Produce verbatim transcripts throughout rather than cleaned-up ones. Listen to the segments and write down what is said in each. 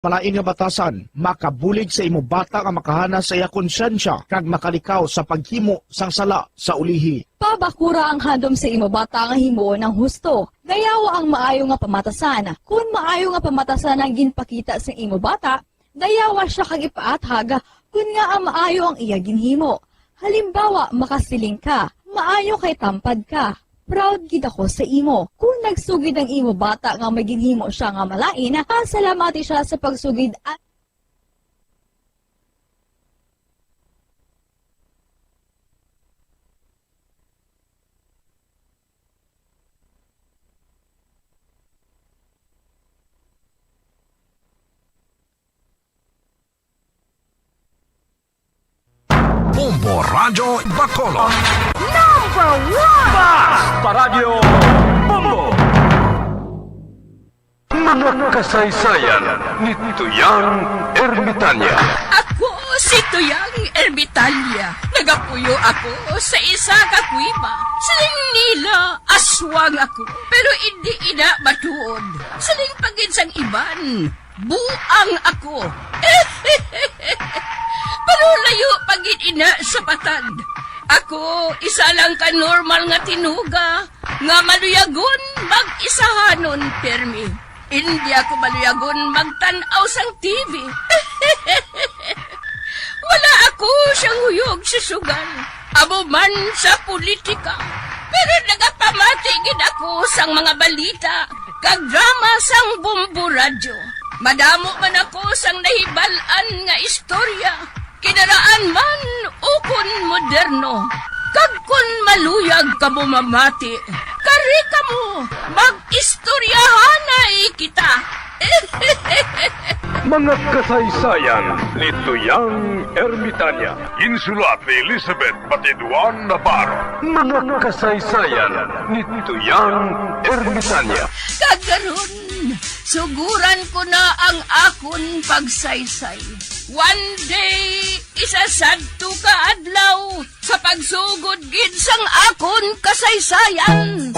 malain nga batasan, makabulig sa imo bata nga makahana sa iya konsyensya kag makalikaw sa paghimo sang sala sa ulihi. Pabakura ang handom sa imo bata nga himuon ang husto. Dayawa ang maayo nga pamatasan. Kon maayo nga pamatasan ang ginpakita sa imo bata, dayawa sia kag ipaathag kon ngaa maayo ang iya ginhimo. Halimbawa, makasiling ka, "Maayo kay tampad ka. Proud gid ako sa imo." Kon nagsugid ang imo bata nga may ginhimo sia nga malain, pasalamati sia sa pagsugid at Bombo Radyo Bacolod. Number one! Basta Radyo Bombo! Mga kasaysayan ni Tuyang Ermitanya. Ako si Tuyang Ermitanya. Nagapuyo ako sa isa ka kuweba. Siling nila, aswang ako. Pero indi ina matuod. Siling pa gid sang iban, buang ako. Pero layo pa gid ina sa patad. Ako, isa lang ka normal nga tinuga nga maluyagon mag-isahanon pirmi. Indi ako maluyagon magtan-aw sang T V. Wala ako siyang huyog sa sugal, amo man sa politika. Pero nagapamati gid ako sang mga balita kag drama sang Bombo Radyo. Madamo man ako sang nahibal-an nga istorya, kinaraan man ukon moderno. Kag kon maluyag kamo mamati, kari kamo, mag-istoryahanay kita. Mga kasaysayan ni Tuyang Ermitanya. Ginsulat ni Elizabeth Batiduan Navarro. Mga kasaysayan ni Tuyang Ermitanya. Kag karon, suguran ko na ang akon pagsaysay. One day, isa sadto ka adlaw, sa pagsugod gid sang akon kasaysayan.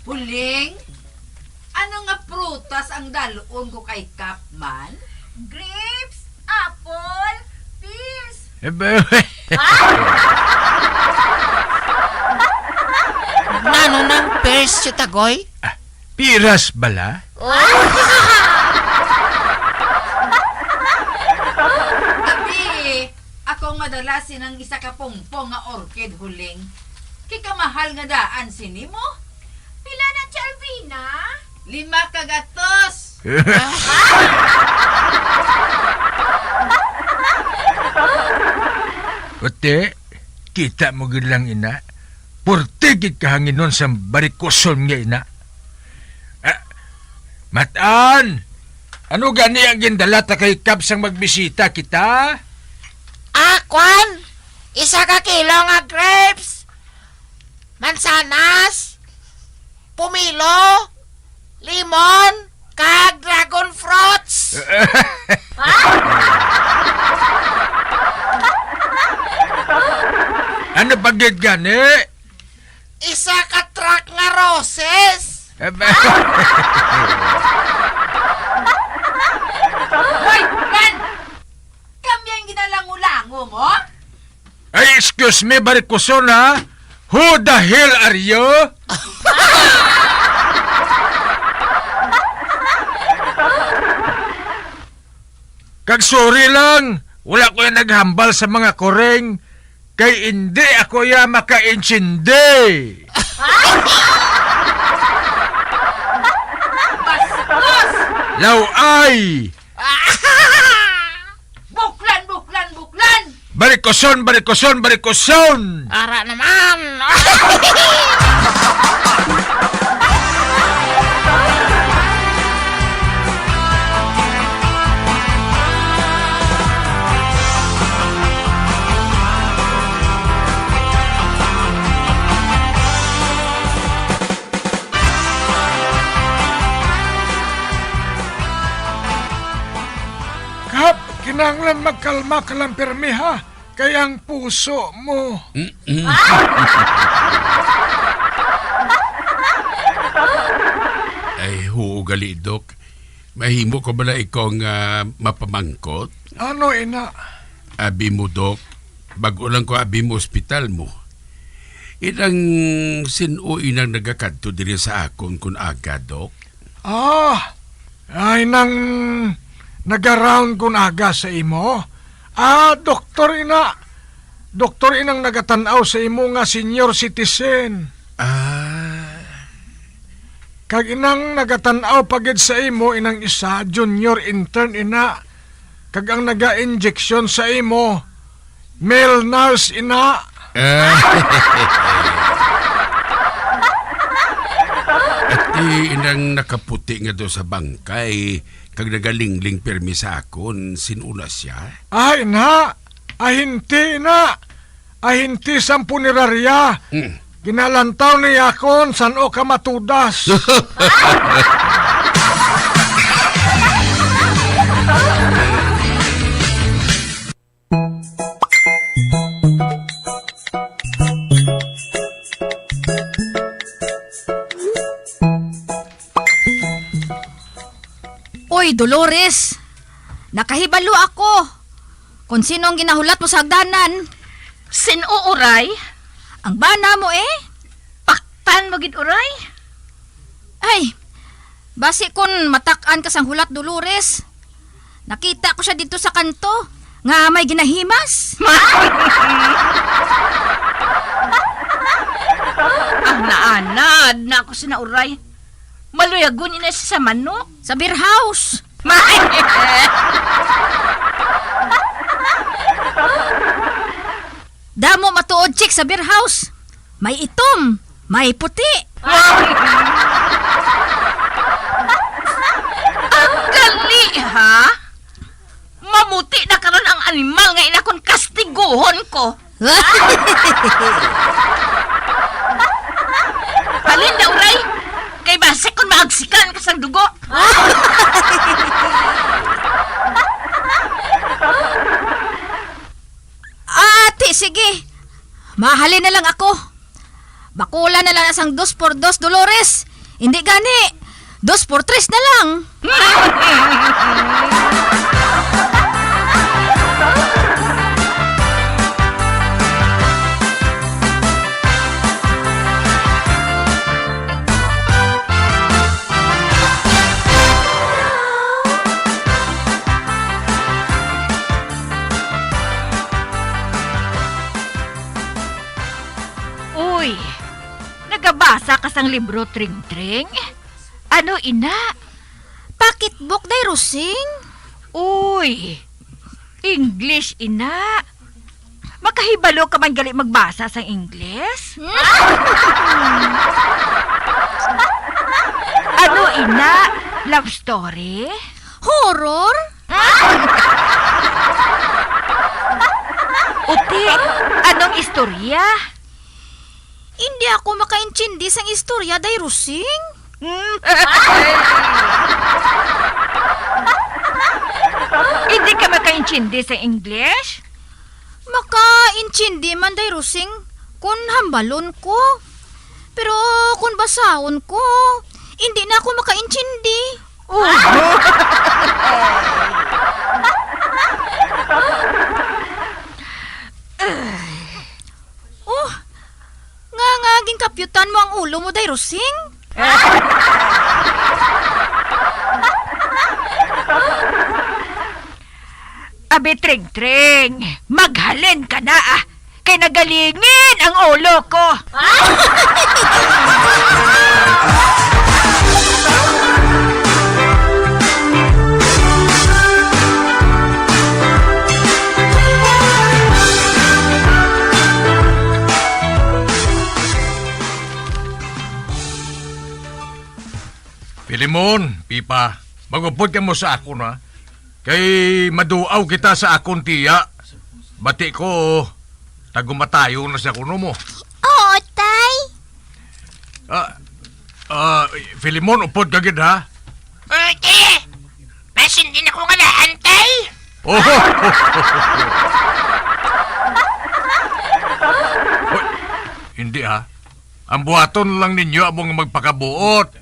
Huling, ano nga prutas ang dal-on ko kay Kap man? Grapes, apple, pears. Nano nang pears, Tita Goy? Piras bala? Abi, ako ang madala sinang isa ka pungpong nga orchid, Huling. Kay kamahal nga daan sini mo. Pila na, Tia Alvina? Lima ka gatos. Ote, kita mo gid lang ina. Purti gid kahanginon sang barikuson nga ina. Ah, Matan, ano gani ang gindala ta kay Kap sang magbisita kita? Ah, kwan? Isa ka kilo nga grapes, mansanas, pumilo, limon, kag dragon fruits. Ano pa gid gani? Isa ka truck nga roses. Hoy, Ran! Kami ang ginalango-lango mo? Ay, excuse me, barikuson, ha? Who the hell are you? Kag sorry lang, wala ko ya naghambal sa mga kuring, kay indi ako ya makaintindi. Bastos! Law-ay! Buklan, buklan, buklan! Barikuson, barikuson, barikuson! Ara naman! Kap, kinahanglan magkalma ka lang pirmi, ha? kay ang puso mo. Mm-mm. Ay, huo gali, Dok. Mahimo ko bala ikaw nga mapamangkot? Ano ina? Abi mo, Dok, bag-o lang ko abi mo ospital mo. Inang sin-o inang nagakadto diri sa akon kun aga, Dok? Ah, ay nang nagaround kun aga sa imo? Ah, doktor ina. Doktor inang nagatan-aw sa imo nga senior citizen. Ah. Kag inang nagatan-aw pa gid sa imo inang isa, junior intern ina. Kag ang naga-injection sa imo, male nurse ina. Ah. At di inang nakaputi nga do sa bangkay, kag nagalingling pirmi sa akon, sin-o na siya? Ay na, ahinti na. Ahinti sang punerarya. Mm. Ginalantaw ni akon san-o ka matudas. Uy, Dolores! Nakahibalo ako kon sino ang ginahulat mo sa hagdanan. Sin-o, uray? Ang bana mo, eh. Paktan mo gid, uray. Ay, basi kon matak-an ka sang hulat, Dolores. Nakita ko siya didto sa kanto nga may ginahimas. Ang naanad na ako sina uray. Maluyagon ina siya sa manok. Sa beer house. Damo matuod, chick, sa beer house. May itom, may puti. Ang gali, ha? Mamuti na karon ang animal nga ina kon kastiguhon ko. Halin na, uray. Kay basi kon maagsikan ka sang dugo. Ati, sige. Mahalin na lang ako. Bakula na lang sang dos por dos, Dolores. Hindi gani, dos por tres na lang. Uy, nagabasa ka sang libro, Tring-tring? Ano ina? Pocketbook, Day Rosing. Uy, English ina. Makahibalo ka man gali magbasa sang English? Ano ina? Love story? Horror? Uti, anong istorya? Hindi ako makaintindi sang istorya, Day Rosing. Hmm? Hindi ka makaintindi sa English? Makaintindi man, Day Rosing, kun hambalon ko. Pero kun basahon ko, hindi na ako makaintindi. Oh. Oh, nga, nga ginkapyutan mo ang ulo mo, Day Rosing? Abi, Tring-tring, maghalin ka na, ah, kay nagalingin ang ulo ko. Filemon, Pipa, mag-upod kamo sa akon, ha? Kay maduaw kita sa akon tiya. Bati ko, tagumatayo na siya kuno mo. Oo, tay. Ah, ah, Filemon, upod ka gid, ha? Ah, te! Nasindi na ko nga daan, tay! Oh! Hindi, ha? Ang buhaton lang ninyo amo nga magpakabuot.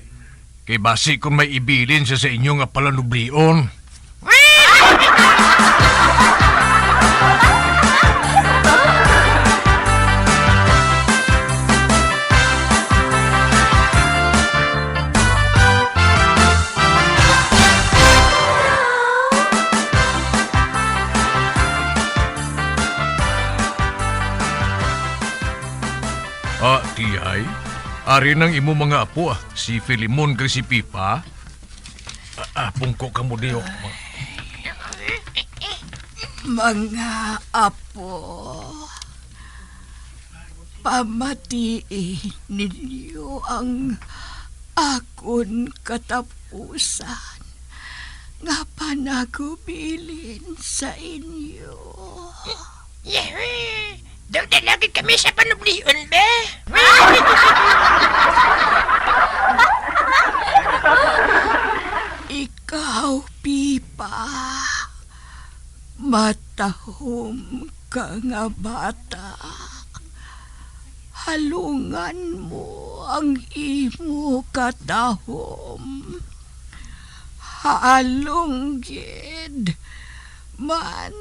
Kay basi kung may ibilin siya sa inyo nga palanublion. Ah, Tiay, ari nang imo mga apo, ah, si Filemon kag si Pipa. Ah, ah, pungko kamo diyo. Mga apo, pamatii ninyo ang akon katapusan nga panagubilin sa inyo. Yehey! Daw na lagi kami sa panublion, be! Ikaw, Pipa, matahom ka nga bata. Halungan mo ang imo katahom. Halong gid man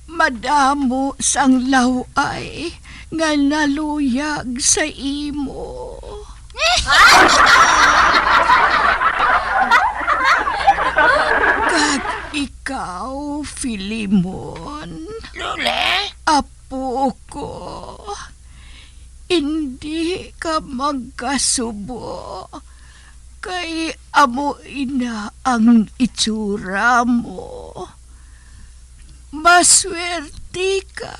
madamo sang law-ay nga naluyag sa imo. Kag ikaw, Filemon, Lola? Apo ko, indi ka magkasubo, kay amo ina ang itsura mo. Maswerte ka,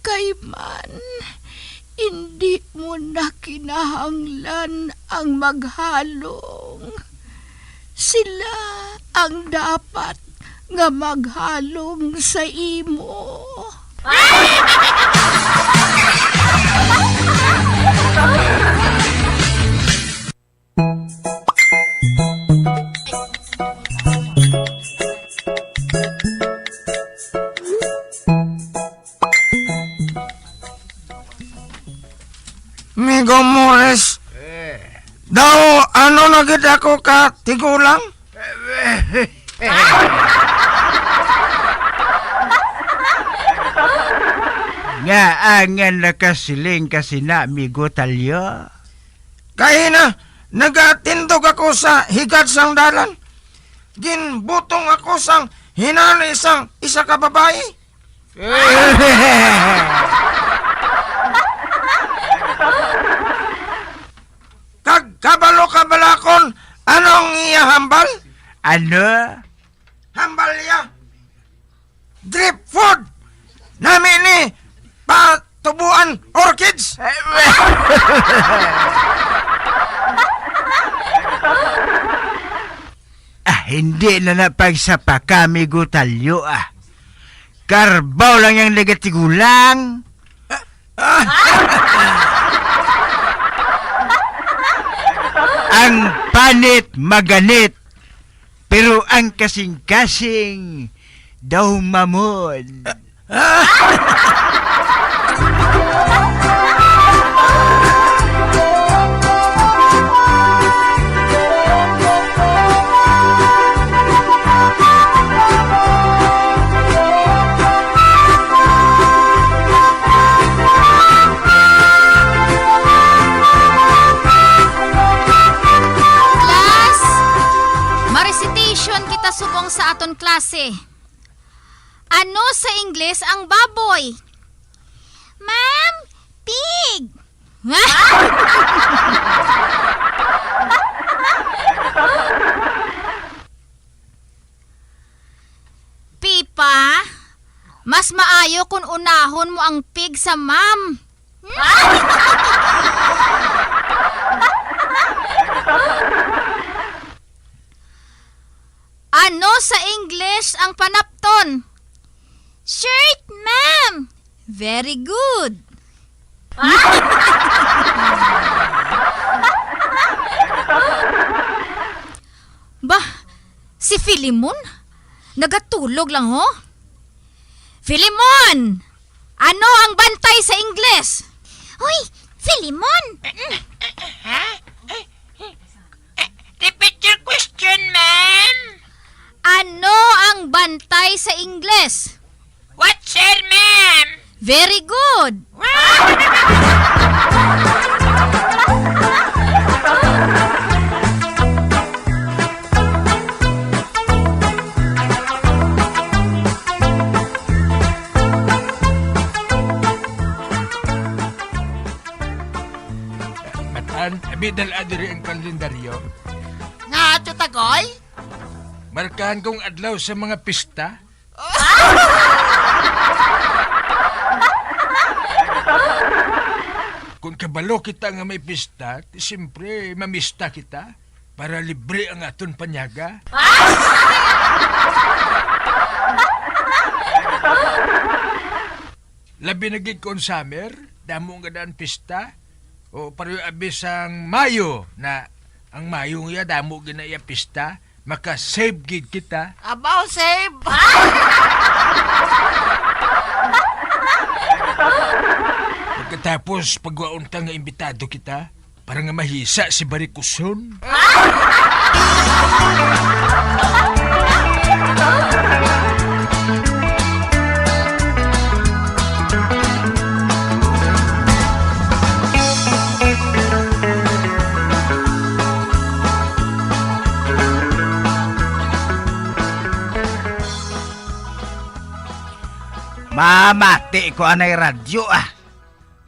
kay man indi mo na kinahanglan ang maghalong. Sila ang dapat nga maghalong sa imo. Migo Morris, Eh. Daw, ano na gid ako ka tigulang? Nga, angan nakasiling ka sina, Migo Talyo? Kay na, nagatindog ako sa higad sang dalan. Ginbutong ako sang hinali sang isa ka babayi. Kag kabalo ka bala kon ano ang iya hambal? Ano? Hambal iya. Drip food. Nami ni patubuan orchids. Ah, hindi na na pagsapa kami, Gutalyo, ah. Karbaw lang yang nagatigulang. Ang panit maganit, pero ang kasing-kasing daw mamon. Class, ma-recitation kita subong sa aton klase. Ano sa Ingles ang baboy? Ma'am, pig. Pipa, mas maayo kung unahon mo ang pig sa ma'am. Ano sa English ang panapton? Shirt, ma'am. Very good. Bah, si Filimon? Nagatulog lang, ho? Filimon! Ano ang bantay sa English? Uy, Filimon! Ha? Eh, eh, repeat your question, ma'am. Ano ang bantay sa Ingles? What, sir, ma'am? Very good. Matan, abi dala diri ang kalendaryo. Nga, Tiyutagoy? Markahan kong adlaw sa mga pista. Kung kabalo kita nga may pista, ti siyempre, mamista kita para libre ang aton panyaga. Labi na gid kon summer, damo nga daan pista. O, pareho abi sang Mayo na, ang Mayo nga damo gid na iya pista, maka-save gid kita. Abaw, save! Pagkatapos, pagwaon ta nga imbitado kita, para nga mahisa si Barikuson. Mamati ko anay radyo, ah.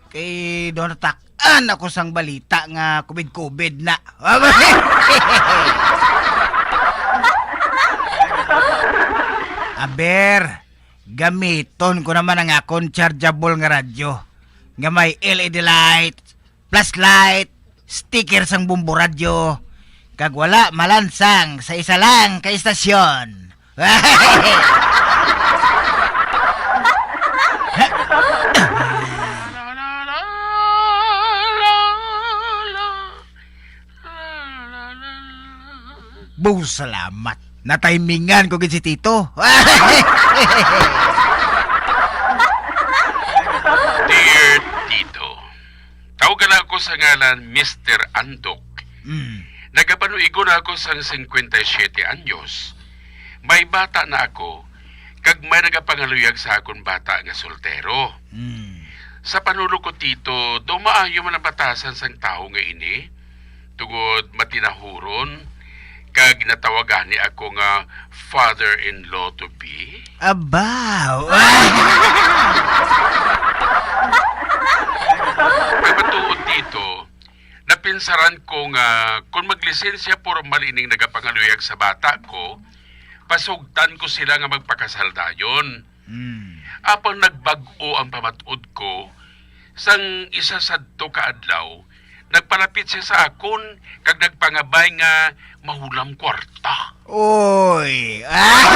Kay daw natak-an ako sang balita nga covid-covid na. Aber, gamiton ko naman ang akon chargeable nga radyo nga may L E D light, flashlight, sticker sang Bombo Radyo, kag wala malansang sa isa lang ka istasyon. Bo, salamat. Natimingan ko gid si Tito. Dear Tito, tawagan ako sa ngalan Mister Andok. Mm. Nagapanuigon ako sang singkwenta y siyete anyos. May bata na ako, kag may nagapangaluyag sa akon bata nga soltero. Mm. Sa panulog ko, Tito, daw maayo man ang batasan sang tawo nga ini, tungod matinahuron, kag natawag gani ako nga father-in-law to be. Abaw! Ang matuod, Tito, napinsaran ko nga kon maglisensya pormal ining nagapangaluyag sa bata ko, pasugtan ko sila nga magpakasal dayon. Hmm. Apang nagbag-o ang pamat-od ko, sang isa sadto ka adlaw, nagpalapit siya sa akon kag nagpangabay nga mahulam kwarta. Oy! Ah!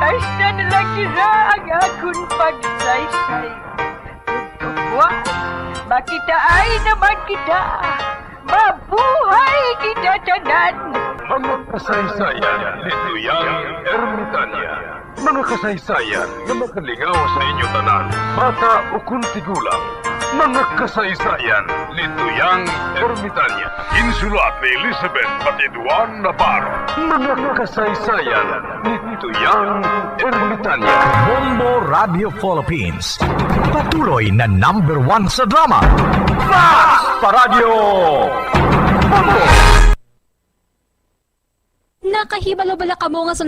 Hasta na lang dira ang akon pagsaysay. Tugtuguan, makitaay naman kita. Mabuhay kita tanan! Mga kasaysayan ni Tuyang Ermitania. Mga kasaysayan nga makalingaw sa inyo tanan, bata ukon tigulang. Mga kasaysayan ni Tuyang Ermitania. Insulat ni Elizabeth Batiduan Navarro. Mga kasaysayan ni Tuyang Ermitania. Bombo Radio Philippines. Patuloy na number one sa drama. Fast pa Radyo Bombo! Nakahibalo bala kamo nga